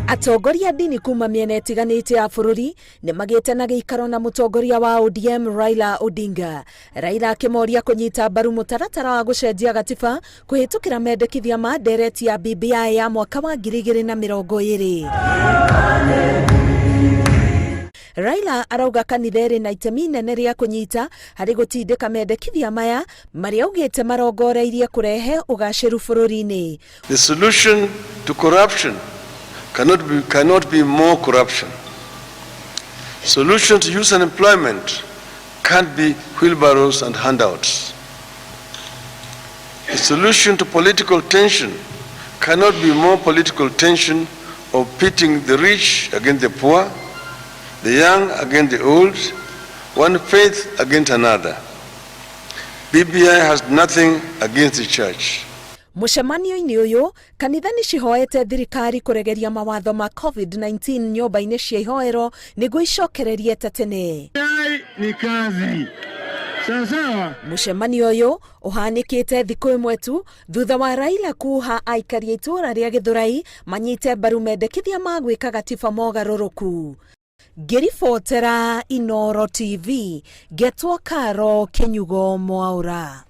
Atongoria a ndini kuma mĩena ĩtiganĩte ya bũrũri nĩ magĩte na gĩikaro na mũtongoria wa ODM Raila Odinga. Raila akĩmoria kũnyita mbaru mũtaratara wa gũcenjia gatiba kũhĩtũkĩra mendekithia ma ndereti ya BBI ya mwaka wa 2020. Raila arauga kanitha ĩrĩ na itemi inene rĩa kũnyita harĩ gũtindĩka mendekithia maya marĩa augĩte marongoreirie kũrehe ũgacĩru bũrũri-inĩ. The solution to corruption cannot be more corruption. Solution to youth unemployment can't be wheelbarrows and handouts. The solution to political tension cannot be more political tension of pitting the rich against the poor, the young against the old, one faith against another. BBI has nothing against the church. Mũcemanio-inĩ ũyũ, kanitha nĩ cihoete thirikari kũregeria mawatho ma COVID-19 nyũmba-inĩ cia ihoero nĩguo icokererie ta tene. Ni kazi sawa sawa. Mũcemanio ũyũ ũhanĩkĩte thikũ ĩmwe tu thutha wa Raila kuha aikari a itũũra rĩa Gĩthũrai manyite mbaru mendekithia ma gwĩka gatiba mogarũrũku. Ngĩribotera Inoro TV, ngetwo Karo Kĩnyugo Mwaũra.